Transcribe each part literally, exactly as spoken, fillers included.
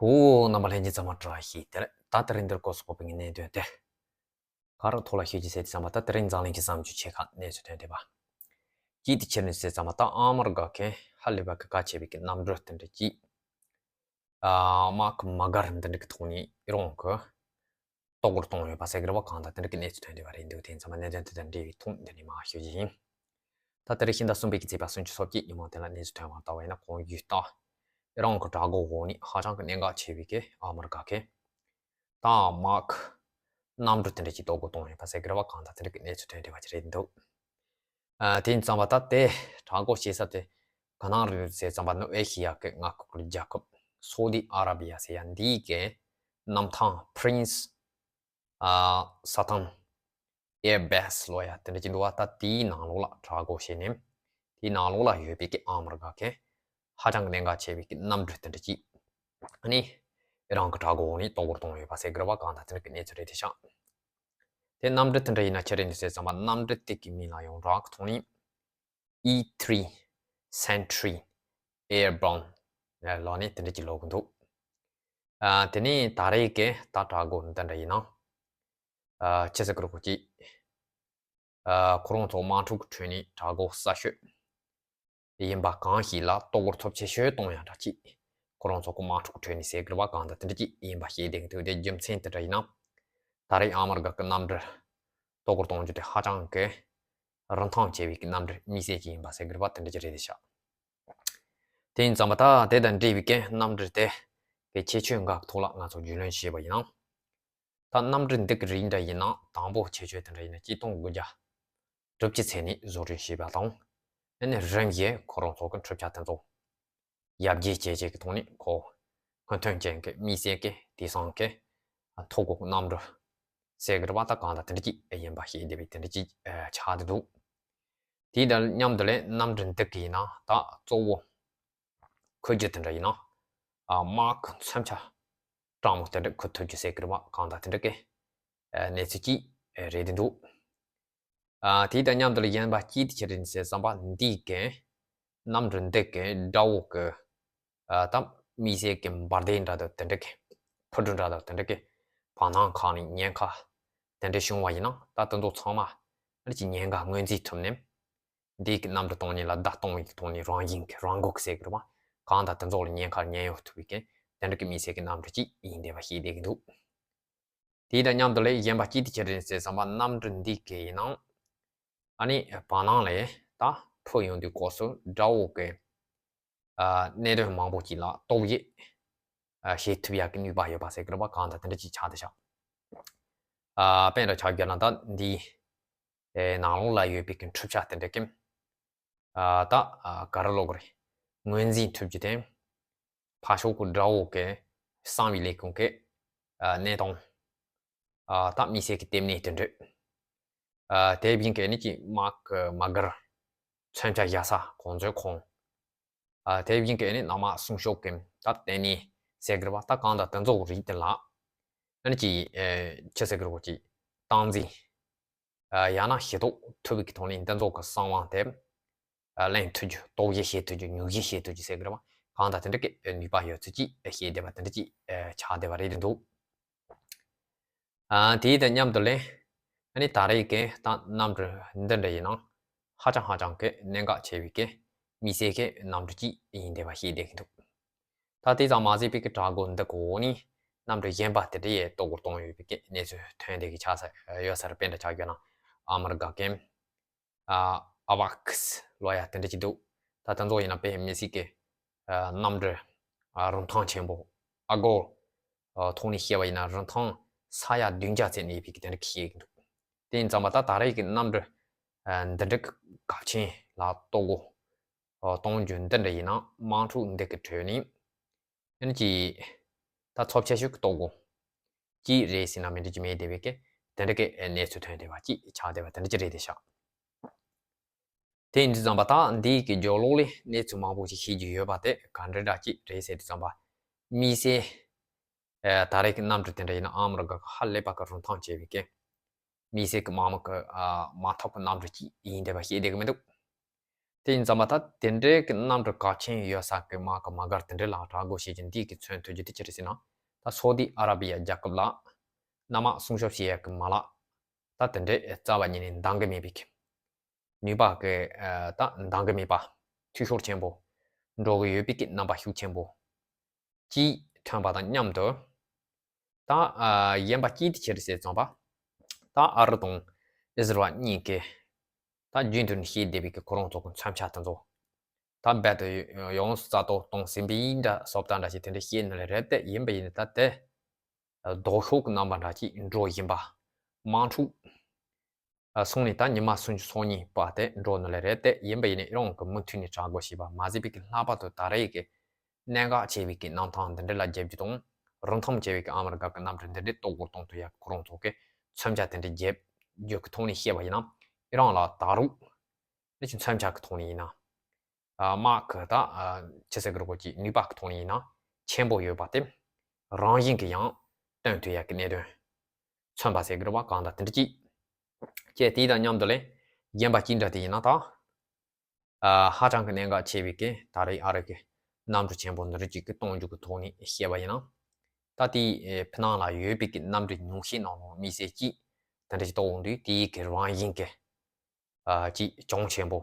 ཧོ། རྣམ་པ་ལྷན་རྒྱས་ཚང་མ་བཀྲ་ཤིས་བདེ་ལེགས། ད་དེ་རིང་འདིར་སྐོར་སོགས་པའི་གནད་དོན་དེ་ག་རུ་ཐོག་ལ་ཤོད་ཀྱི་ཟེར་དུས་ཙམ་པ། ད་དེ་རིང་འཛམ་གླིང་གི་བསམ་རྒྱུ་ཆེ་ཁག་གནས་ཚུལ་ཐོན་བསྡད་པ། གཅིག་དེ་ཕྱིར་ནས་ཟེར་ཙམ་པ། ད་ཨ་མ་རི་ཀ་གི་ཧ་ལས་པ་གི་གལ་ཆེ་བའི་གི་གནམ་གྲུ་དེ་འདྲ་གཅིག་ཨ་མ་གི་མ་གར་འདི་འདྲ་གི་ཐོག་ནས་ཨི་རང་གི་གཏོར་རྒོལ་བཏང་ཡོད་པ་ཟེར་གི་རེད་པ། གང་ལྟར་དེ་འདྲ་གི་གནས་ཚུལ་ཐོན་བསྡད་པ་རེད་འདུག་དེ་ཚང་མ་གནད་དོན་དེ་དང་འབྲེལ་བའི་ཐོག་འདི་ནས་མར་ཤོད་ཀྱི་ཡིན། ད་དེ་རིང་ཕྱི་ཟླ་གསུམ་པའི་གི་ཚེས་པ་སུམ་ཅུ་སོ་གཅིག་ཉིན་མོ་དེ་ལ་གནས་ཚུལ་ཐོན་པ་ལྟ་བ་ཡིན་ན། གོང་ཞུས་ལྟར་ཨི་རང་གི་དྲག་རྒོལ་འོག་ནས་ཧ་ཅང་གི་གནད་འགག་ཆེ་བའི་གི་ཨ་མ་རི་ཀ་གི་ད་མ་གི་གནམ་གྲུ་དེ་འདྲ་ཅིག་གཏོར་རྒོལ་བཏང་ཡོད་པ་ཟེར་གི་རེད་པ། གང་ལྟར་དེ་འདྲ་གི་གནས་ཚུལ་ཐོན་བསྡད་པ་ཅིག་རེད་འདུག་ཨ། དེ་ཡིན་ཙང་པ་ད་དེ་དྲག་རྒོལ་བྱེད་ས་དེ་ག་ནང་རེད་ཟེར་ཙམ་པ། ནུབ་ཨེ་ཤི་ཡ་གི་མངའ་ཁུལ་རྒྱལ་ཁབ་སོ་ཏི་ཨ་ར་བི་ཡ་ཟེར་ཡ་འདིའི་གི་གནམ་ཐང་Prince ཨ་Sultan Airbus ལོ་ཡ་དེ་འདྲ་ཅིག་འདུག་པ། ད་དེའི་ནང་ལོགས་ལ་དྲག་རྒོལ་བྱས་ནས་དེའི་ནང་ལོགས་ལ་ཡོད་པའི་གི་ཨ་མ་རི་ཀ་གི་ཧ་ཅང་གི་གནད་འགག་ཆེ་བའི་གི་གནམ་གྲུ་དེ་འདྲ་ཅིག་ཨ་ནི་ཨི་རང་གི་དྲག་རྒོལ་འོག་ནས་གཏོར་རྒོལ་བཏང་ཡོད་པ་ཟེར་གི་རེད་པ། གང་ལྟར་དེ་འདྲ་གི་གནས་ཚུལ་རེད་དེ་ཤག་དེ་གནམ་གྲུ་དེ་འདྲ་ཡིན་ན་ཆི་རེད་འདུག་ཟེར་ཙམ་པ། གནམ་གྲུ་དེ་གི་མིང་ལ་ཡོངས་གྲགས་ཀྱི་ཐོག་ནས་E three Sentry Airborne ལབ་ནས་དེ་འདྲ་ཅིག་ལབ་གི་འདུག་ཨ། དེ་ནས་ད་རེས་ཀྱི་ད་དྲག་རྒོལ་འདི་འདྲ་ཡིན་ན། ཨ། ཅི་ཟེར་གི་རེད་གོ་ཅིག་ཨ། ཁོ་རང་ཚོ་དམག་འཁྲུག་གི་ཁྲོད་ནས་དྲག་རྒོལ་གསར་ཤོས་ཡིན་པ་གང་ཞིག་ལ་གཏོར་རྒོལ་ཚབས་ཆེ་ཤོས་གཏོང་ཡག་འདྲ་ཅིག་ཁོ་རང་ཚོ་གི་དམག་འཁྲུག་གི་ཁྲོད་ནས་ཟེར་གི་རེད་པ། གང་ལྟར་དེ་འདྲ་ཅིག་ཡིན་པ་ཤེས་བསྡད་ཀྱི་འདུག་དེ་རྒྱུ་མཚན་དེ་འདྲ་ཡིན་ན། ད་རེས་ཨ་མ་རི་ཀ་གི་གནམ་གྲུ་གཏོར་རྒོལ་གཏོང་རྒྱུ་དེ་ཧ་ཅང་གི་རིན་ཐང་ཆེ་བའི་གི་གནམ་གྲུ་དམིགས་བསལ་ཅིག་ཡིན་པ་ཟེར་གི་རེད་པ། དེ་འདྲ་ཅིག་རེད་དེ་ཤག་དེ་ཡིན་ཙང་པ་ད་དེ་དང་འབྲེལ་བའི་གི་གནམ་གྲུ་དེ་གི་ཁྱད་ཆོས་འགའ་གི་ཐོག་ལ་ང་ཚོ་རྒྱུས་ལོན་བྱས་པ་ཡིན་ན། ད་གནམ་གྲུ་འདི་གི་རིགས་འདྲ་ཡིན་ན་དང་པོ་ཁྱད་ཆོས་དེ་འདྲ་ཡིན་ན་གཅིག་སྟོང་དགུ་བརྒྱ་དྲུག་ཅུ་ཚེས་ནས་བཟོ་སྐྲུན་བྱས་པ་དང་། ཨ་ནི་རིམ་བཞིན་ཁོ་རང་ཚོ་གི་འཕྲུལ་ཆས་དེ་ཚོ་ཡར་རྒྱས་བྱས་བྱས་ཀྱི་ཐོག་ནས་ཁོ་སྔོན་ཐོན་ཅན་གྱི་དམིགས་བསལ་གྱི་དེང་སང་གི་མཐོ་སྒོ་གནམ་གྲུ་ཟེར་གི་རེད་པ། ད་གང་ལྟར་དེ་འདྲ་ཅིག་ཡིན་པ་ཤེས་བདེ་བའི་དེ་འདྲ་ཅིག་ཆགས་བསྡད་འདུག་དེ་དང་མཉམ་དུ་ལས་གནམ་གྲུ་འདི་གི་ཡིན་ན་ད་གཙོ་བོ་འཁུར་རྒྱུ་དེ་འདྲ་ཡིན་ན། ཨ། དམག་གི་མཚོན་ཆ་གྲང་མོ་དེ་འདྲ་འཁུར་ཐུབ་རྒྱུ་ཟེར་གི་རེད་པ། གང་ལྟར་དེ་འདྲ་གི་ཨ་གནས་ཚུལ་ཅིག་རེད་འདུག་ཨ། དེ་དང་མཉམ་དུ་ལ་གཞན་པ་གཅིག་དེ་ཆི་རེད་ཟེར་བསམ་པ། འདི་གི་གནམ་གྲུ་འདི་གི་དགྲ་བོ་གི་ཨ་ད་དམིགས་བསལ་གི་འབར་མདེལ་འདྲ་དང་དེ་འདྲ་གི་འཕུར་གྲུ་འདྲ་དང་དེ་འདྲ་གི་བར་སྣང་ཁག་ནས་ཉེན་ཁ་དེ་འདྲ་བྱུང་བ་ཡིན་ན། ད་དེ་ཚོ་ཚང་མ་ཨ་ནི་ཅིག་ཉེན་ཁ་ངོས་འཛིན་ཐུབ་ནས། འདི་གི་གནམ་གྲུ་གཏོང་མཁན་ལ་བརྡ་གཏོང་བའི་ཐོག་ནས་རང་བཞིན་གྱི་རང་འགུལ་གྱི་ཟེར་གི་རེད་པ། གང་ལྟར་དེ་ཚོ་ལ་ཉེན་ཁ་ཉེན་གཡོལ་ཐུབ་པའི་གི་དེ་འདྲ་གི་དམིགས་བསལ་གྱི་གནམ་གྲུ་ཅིག་ཡིན་བསྡད་པ་ཤེས་བསྡད་ཀྱི་འདུག་དེ་དང་མཉམ་དུ་ལས་གཞན་པ་གཅིག་དེ་ཆི་རེད་ཟེར་བསམ་པ། གནམ་གྲུ་འདི་གི་ཡིན་ནའང་ཨ་ནི་བར་སྣང་ལས་ད་འཕུར་ཡོང་དུས་སྐབས་སུ་དགྲ་བོ་གི་ཨ་གནད་དོན་མང་པོ་ཅིག་ལ་ཐོ་འགོད་ཨ་བྱེད་ཐུབ་ཡག་གི་ནུས་པ་ཡོད་པ་ཟེར་གི་རེད་པ། གང་ལྟར་དེ་འདྲ་ཅིག་ཆགས་བསྡད་ཤག་ཨ། དཔེ་འདྲ་ཆ་བཞག་ན་ད་འདི་ཨེ་ནང་ལོགས་ལ་ཡོད་པའི་གི་འཕྲུལ་ཆས་དེ་འདྲ་གི་ཨ་ད་ཨ་ག་རེ་ལབ་དགོས་རེད། ངོས་འཛིན་ཐུབ་རྒྱུ་དེ། ཕར་ཕྱོགས་གི་དགྲ་བོ་གི་གསང་བའི་ལས་ཁུངས་གི་ཨ་གནས་སྟངས། ཨ་ད་དམིགས་བསལ་གྱི་ལྟེ་གནས་དེ་འདྲ། ཨ་དེ་བཞིན་གྱི་ཨ་ནི་ཅིག་དམག་གི་དམག་སྒར་མཚོན་ཆ་བཞག་ས་གོང་མཚོའི་ཁོངས། ཨ་དེ་བཞིན་གྱི་ཨ་ནི་གནམ་དམག་སྲུང་སྐྱོབ་ཀྱི་ད་ལྟེ་གནས་ཟེར་གི་རེད་པ། ད་གང་ལྟར་དེ་ཚོ་གི་རིགས་དེ་ལ་ཨ་ནི་ཅིག་ཨེ་ཅི་ཟེར་གི་རེད་གོ་ཅིག་སྟངས་འཛིན། ཨ་ཡང་ན་ཤེས་རྟོགས་ཐུབ་པའི་གི་ཐོག་ནས་འདི་ཚོ་གི་གསང་བ་དེ་ཨ་ལེན་ཐུབ་རྒྱུ། རྟོག་ཞིབ་བྱེད་ཐུབ་རྒྱུ། ཉུང་ཞིབ་བྱེད་ཐུབ་རྒྱུ་ཟེར་གི་རེད་པ། གང་ལྟར་དེ་འདྲ་གི་ནུས་པ་ཡོད་ཚུལ་ཅིག་ཤེས་བསྡད་པ་དེ་འདྲ་ཅིག་ཆགས་བསྡད་པ་རེད་འདུག་ཨ་དེ་དང་མཉམ་དུ་ལས་ཨ་ནི་ད་རེས་ཀྱི་ད་གནམ་གྲུ་འདི་འདྲ་ཡིན་ནའང་ཧ་ཅང་ཧ་ཅང་གི་གནད་འགག་ཆེ་བའི་གི་དམིགས་བསལ་གྱི་གནམ་གྲུ་ཅིག་ཡིན་བསྡད་པ་ཤེས་བསྡད་ཀྱི་འདུག་ད་དེ་ཙམ་མ་ཟད་པའི་གི་དྲག་རྒོལ་འདི་གོ་ནི་གནམ་གྲུ་གཞན་པ་དེ་འདྲ་ཡས་གཏོར་རྒོལ་གཏོང་ཡོད་པའི་གི་གནས་ཚུལ་ཐོན་བསྡད་ཀྱི་ཆགས་ས་ཡོད་ས་རེད། དཔེ་འདྲ་ཆ་བཞག་ན་ཨ་མི་རི་ཀ་གི་ཨ་ཨ་ཝག་སི་ལབ་ཡ་དེ་འདྲ་ཅིག་འདུག་ད་དེ་ཚོ་ཡིན་ན་དཔེ་མི་སྲིད་ཀྱི་ཨ་གནམ་གྲུ་ཨ་རིན་ཐང་ཆེན་པོ། ཨ་སྒོར་ཨ་ཐོག་ནས་བཤད་པ་ཡིན་ན་རིན་ཐང་ས་ཡ་བདུན་བརྒྱ་ཚད་ནས་ཡོད་པའི་གི་དེ་འདྲ་གི་བཤད་ཀྱི་འདུག་དེ་ཡིན་ཙང་མ་ད་ད་རེས་ཀྱི་གནམ་གྲུ་ཨ་འདི་འདྲ་གི་གལ་ཆེན་ལ་གཏོར་རྒོལ་ཨ་གཏོང་རྒྱུ་འདི་འདྲ་ཡིན་ན་དམག་འཁྲུག་འདི་གི་ཁྲོད་ནས་ཨ་ནི་ཅིག་ད་ཚབས་ཆེ་ཤོས་ཀྱི་གཏོར་རྒོལ་ཅིག་རེད་ཟེར་ན་མི་འགྲིག་རྒྱུ་མེད་བསྡད་པའི་གི་དེ་འདྲ་གི་གནས་ཚུལ་ཐོན་བསྡད་པ་ཅིག་ཆགས་བསྡད་པ་དེ་འདྲ་ཅིག་རེད་བསྡད་ཤག་དེ་ཡིན་དུས་ཙམ་པ་ད་འདིའི་གི་རྒྱབ་ལོགས་ལས་གནས་ཚུལ་མང་པོ་ཞིག་ཤེས་རྒྱུ་ཡོད་པ་དེ་ག་འདྲ་འདྲ་ཅིག་རེད་ཟེར་དུས་ཙམ་པ། དམིགས་བསལ་ཨ་ད་རེས་ཀྱི་གནམ་གྲུ་དེ་འདྲ་ཡིན་ན་ཨ་མི་རི་ཀ་གི་ཧ་ལས་པ་གི་རིན་ཐང་ཆེ་བའི་གི་དམིགས་བསལ་གྱི་དམག་མི་གི་ཨ་དམག་འཐབ་ཀྱི་གནམ་གྲུ་ཅིག་ཡིན་བསྡད་པ་ཤེས་བསྡད་ཀྱི་མི་འདུག་དེ་ཡིན་ཙམ་པ་ད་དེ་འདྲའི་གི་གནམ་གྲུ་གལ་ཆེན་ཡོད་ས་གི་དམག་གི་དམག་སྒར་དེ་འདྲའི་ལ་དྲག་དགོས་བྱེད་ཀྱི་འདི་གི་མཚོན་ཐུབ་རྒྱུ་དེ་ཅི་རེད་ཟེར་ན། ད་སོ་ཏི་ཨ་ར་བི་ཡ་རྒྱལ་ཁབ་ལ་གནམ་དམག་སྲུང་སྐྱོབ་བྱེད་ཡ་གི་མ་ལག་ད་དེ་འདྲའི་རྩ་བ་ཉིད་ནས་འདང་གི་མེད་པའི་གི་ནུས་པ་གི་ད་འདང་གི་མེད་པ། འཐུས་ཤོར་ཆེན་པོ་འགྲོ་གི་ཡོད་པའི་གི་རྣམ་པ་ཤུགས་ཆེན་པོ་གཅིག་ཐོན་པ་དང་མཉམ་དུ། ད་ཨ་གཞན་པ་གཅིག་དེ་ཅི་རེད་ཟེར་ཙམ་པ། ད་ཨ་རི་དང་ཨི་ཟི་རལ་གཉིས་ཀས་ད་རྒྱུན་དུ་བཤད་བསྡད་པའི་གི་ཁོ་རང་ཚོ་གི་མཚོན་ཆ་དེ་ཚོ་ད་རྦད་དེ་ཡོངས་སུ་རྩ་གཏོར་གཏོང་ཟིན་པའི་འདྲ་བཟོ་ལྟ་འདྲ་ཞིག་དེ་འདྲ་བཤད་ནི་ལས་རེད་དེ། ཡིན་པ་ཡིན་ན་ད་དེ་ལྡོག་ཕྱོགས་ཀྱི་རྣམ་པ་འདྲ་ཅིག་འགྲོ་བཞིན་པ། དམག་འཁྲུག་སོང་ནས་ད་ཉི་མ་སུམ་ཅུ་སོ་གཉིས་པ་དེ་འགྲོ་ནི་ལས་རེད་དེ། ཡིན་པ་ཡིན་ན་ཨི་རན་གྱིས་མུ་མཐུད་ནས་དྲག་དགོས་བྱས་པ་མ་ཟད་པའི་གི་ལྷག་པར་དུ་ད་རེས་ཀྱི་གནད་འགག་ཆེ་བའི་གི་གནམ་ཐང་འདི་འདྲ་ལ་རྒྱབ་རྒྱུ་དང་། རིན་ཐང་ཆེ་བའི་གི་ཨ་མི་རི་ཀ་གི་གནམ་གྲུ་འདི་འདྲའི་གཏོར་རྒོལ་གཏོང་ཐུབ་ཡ་ཁོ་རང་ཚོ་གི་མཚོན་ཆ་དེ་འདྲ་རྒྱབ་རྒྱུ་གི་ཐོག་ནས་བཤད་པ་ཡིན་ན། ཨི་རན་ལ་ད་རུང་ནི་ཅིག་མཚོན་ཆ་གི་ཐོག་ནས་ཡིན་ན། ཨ་དམག་གི་ད་ཨ་ཅི་ཟེར་གི་རེད་གོ་ཅིག་ནུས་པ་གི་ཐོག་ནས་ཡིན་ན་ཆེན་པོ་ཡོད་པ་དེ་རང་བཞིན་གི་ཡང་སྟོན་ཐུབ་ཡ་གི་གནད་དོན་མཚོན་པ་ཟེར་གི་རེད་པ། གང་ལྟར་དེ་འདྲ་ཅིག་བྱས། དེ་དང་མཉམ་དུ་ལས་གཞན་པ་གཅིག་འདྲ་དེ་ཡིན་ན་ད། ཨ་ཧ་ཅང་གི་གནད་འགག་ཆེ་བའི་གི་ད་རེས་ཨ་རི་གི་གནམ་གྲུ་ཆེན་པོ་འདི་རིགས་ཅིག་གི་གཏོང་རྒྱུ་གི་ཐོག་ནས་བཤད་པ་ཡིན་ན། ད་དེའི་ཕི་ནང་ལ་ཡོད་པའི་གི་གནམ་གྲུ་ཉུང་ཤས་ནང་ལ་དམིགས་བསལ་གྱིས་དེ་འདྲ་ཞིག་གཏོང་འོང་དུས། དེའི་གི་རང་བཞིན་གི་ཨ་ཅིག་གྱོང་ཆེན་པོ་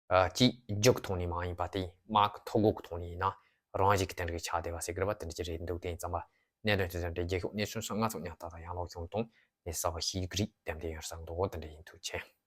ཨ་ཅིག་རྒྱུ་གི་ཐོག་ནས་མ་ཡིན་པ་དེ། དམག་གི་ཐོ་འགོད་གི་ཐོག་ནས་ཡིན་ན་རང་བཞིན་གི་དེ་འདྲ་གི་ཆགས་བསྡད་པ་ཟེར་གི་རེད་པ། དེ་འདྲ་ཅིག་རེད་འདུག་དེ་ཡིན་ཙམ་པ་གནད་དོན་དེ་ཚོ་འདྲ་རྒྱལ་ཤོག་གནས་ཚུལ་སོགས་སྔ་ཚོད་ཉག་ཏག་ཏག་ཡང་ལོག་བྱུང་དང་། ནས་གསར་པ་ཤེས་རྒྱུ་གི་རིགས་དེ་འདྲ་ཡོད་ས་འདུག་དེ་འདྲ་ཡིན། ཐུགས་རྗེ་ཆེ།